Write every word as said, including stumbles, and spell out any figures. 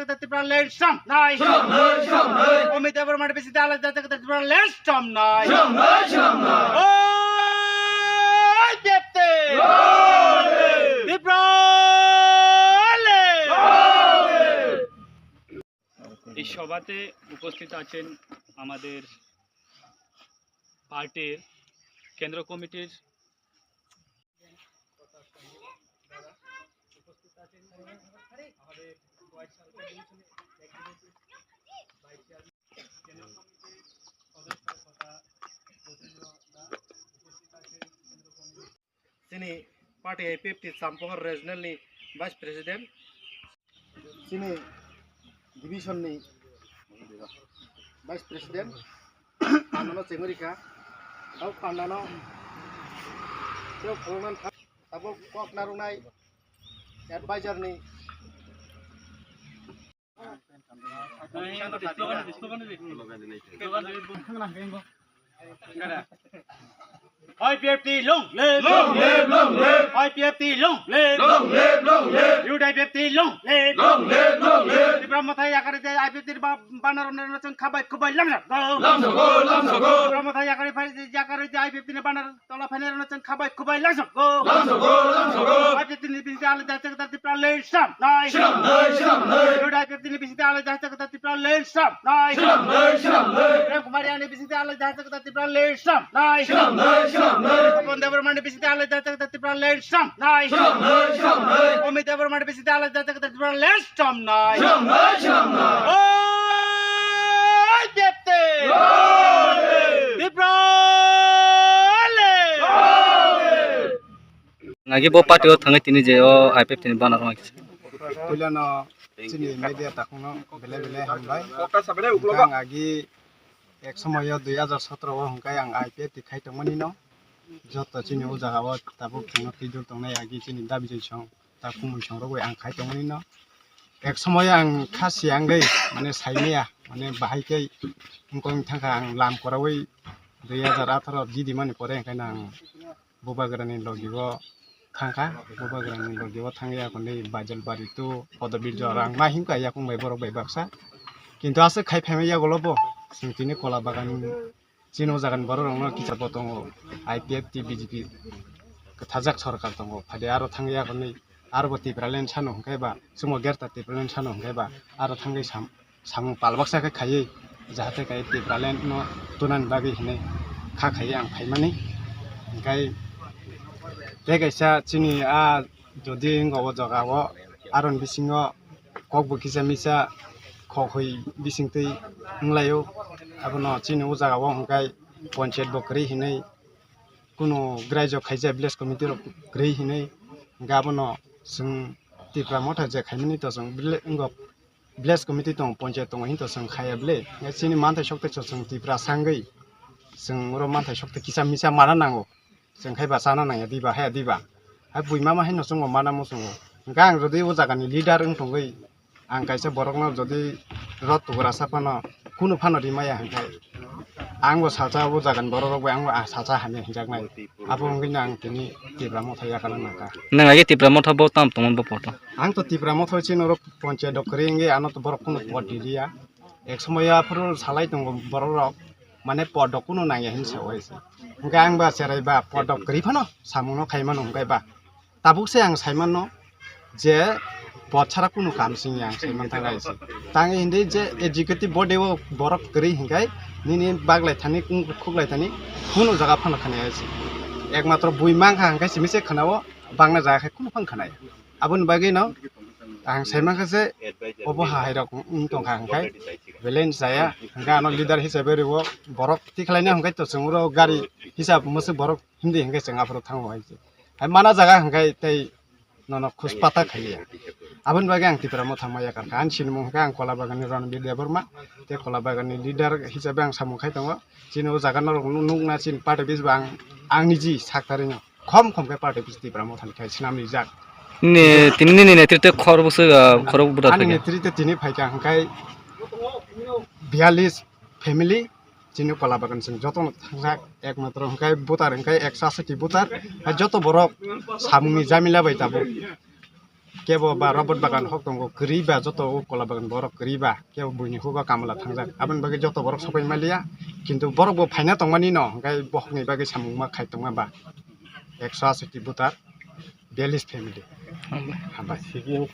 Tripura land samnai. Samnai, samnai. Amit Debbarma ni bisingtwi alai jajak Tripura land samnai. Samnai, samnai. Oi, P F T. Oi. Tripura land. এই সভাতে উপস্থিত আছেন আমাদের পার্টির কেন্দ্র কমিটির Chini party I P F T Champohor regional ni vice president, chini division ni vice president, panda no chengwi rikha, o panda no tei khulumani tha-, tabuk kok narwknai advisor ni. I P F T long live! Long live, long live! I P F T long live! Long live, long live! Youth I P F T long live! Long live, long live! Tipra Motha yakarwi je I P F T ni ba-, banner rok no chwng khabai khwbai lamsok go! Lamsok go, lamsok go! Tipra Motha yakarwi phai je, yakarwi je I P F T ni banner Tola phainairokno chwng khabai khwbai lamsok go. Lamsok go, lamsok go. I P F T ni bisingtwi alai jajak Tripura land samnai. Samnai, samnai. Youth I P F T ni bisingtwi alai jajak Tripura land samnai. Samnai, samnai. Prem Kumar Reang ni bisingtwi alai jajak Tripura land samnai. Samnai, samnai. Tapan Debbarma ni bisingtwi alai jajak Tripura land samnai. Samnai, samnai. Amit Debbarma ni bisingtwi alai jajak Tripura land samnai. Samnai, samnai. Oi, P F T. Oi. Tripura land. Oi. Nagi bo party o thangwi tini je o I P F T ni banner wngkha. Puilano chini media takhukno belai belai hambai. Ang agi ek somoyo dui hajar sotro o hwnkhe ang I P F T khai tongmani no. Joto chini o jaga o tabuk chwngno twijol tongnai agi chini dabi jai song. Ta kumui song rogwi ang khai tongmani no. Ek somoyo ang kha siyangwi, mane, saimaya, mane, bahai khe wngkong thangkha ang lam korawi dui hajar atharo jidi mani pore, hwnkhe no ang bubagrani logi o thangkha, bubagrani logi o thangya hwnwi Baijalbari to Podobir jora ang ma himkha yakung bai borok bai baksa. Kintu aswk khai phaima yagulo bo chwng tini Kola Bagan. Chini o jaga ni borok rok no kicha bo tongo, I P F T B J P kwthajak sorkar tongo, phadi aro thangwi yak hwnwi aro bo Tipraland sano hwnkhe ba, chwngbo Greater Tipraland sano hwnkhe ba, aro thangwi sam-, samung pal baksa khe khaiwi, jahate khe Tipraland no tunani bagwi hinwi kha khaiwi ang phaimani. Hwnkhe tei kaisa chini a jodi wngkha o jaga o, aroni bisingo kok bo kisa misa khok hoi bisingtwi wnglaio. Abono chini o jaga o hwnkhe ponchayat bo kwrwi hinwi, kunu graijo khaijak village committee rok kwrwi hinwi, hwnkhe abono chwng Tipra Motha je khaimani to chwng village, wngkha village committee tongo, ponchayat tongo hinto chwng khaiya bwle. Hwnkhe chini manthai sokte chwng Tipra sangwi chwng oro manthai sokte kisa misa mana nango. Chwng khai ba chana nangya diba, haya diba. Hai bui mama haino chwngbo mana muchungo. Hwnkhe ang jodi o jagani leader wng tongwi, ang kaisa borokno jodi rot tugra sa phano, kunu phano rimaya hwnkhe, angbo salsa o jagani borok rok bai angbo, ah, salsa hamya hinjaknai. Abo wngwino ang tini Tipra Motha yakarna nangkha. Nwng agi Tipra Motha bo tam tongmani bo poto? Ang to Tipra Motha chini oro ponchayat rok kwrwi wngwi ano to borok kunu pot riliya. Ek somoya aphuru salai tongo borok rok, mane pot rok kunu nangya hinwi sa uaisa. Hwnkhe ang ba cherai ba pot rok kwrwi phano samungno khaimano hwnkhe ba. Tabuk se ang saimanno je pot sara kunu kam singya ang saiman thanglaisi. Tangwi hindi je executive body o borok kwrwi hwnkhe nini baglai thani, khuklai thani, kunu jaga phano khwnaya se. Ekmatro bui mankha hwnkhe simi se khwnao, bangna jaga khe kunu phano khwnaya. Aboni bagwi no ang sai mankha je obo hahairok wng tongkha hwnkhe belai chaya, hwnkhe ano leader hisabe rwo borok tikhlaina hwnkhe to chwng oro gari hisab mwswk borok himdi hwnkhe chwng aphuru thango hai se. Hai mana jaga hwnkhe tei nono khuspata khaiya. Aboni bagwi ang Tipra Motha ma yakarkha. Ani sinimung hwnkhe ang Kola Bagan ni Ranbir Debbarma, tei Kola Bagan ni leader hisabe ang samung khai tongo. Chini o jaga norok nukna chini party office bo ang, ang niji saktarino. Khom khom khe party office Tipra Motha ni khai swnam rijak. Ni, tini nini netritwe khorokbwswk, ah, khorok buda ani phaikha? Ani netritwe tini phaikha hwnkhe biyalish family, chini Kola Bagan chwng jotono thangjak, ekmatro hwnkhe voter hwnkhe ekso aswk ti voter, hai joto borok samungni jamila bai tabuk kebo ba robot bagan hok tongo kwrwi ba, joto o kola bagan borok kwrwi ba, kebo buini hugo kamla thangjak, aboni bagwi joto borok sopai maliya. Kintu borok bo phaina tongmani no, hwnkhe bohokni bagwi samung ma khai tongma ba ekso aswk ti butar, biyallis family. Hambai. Sigi wng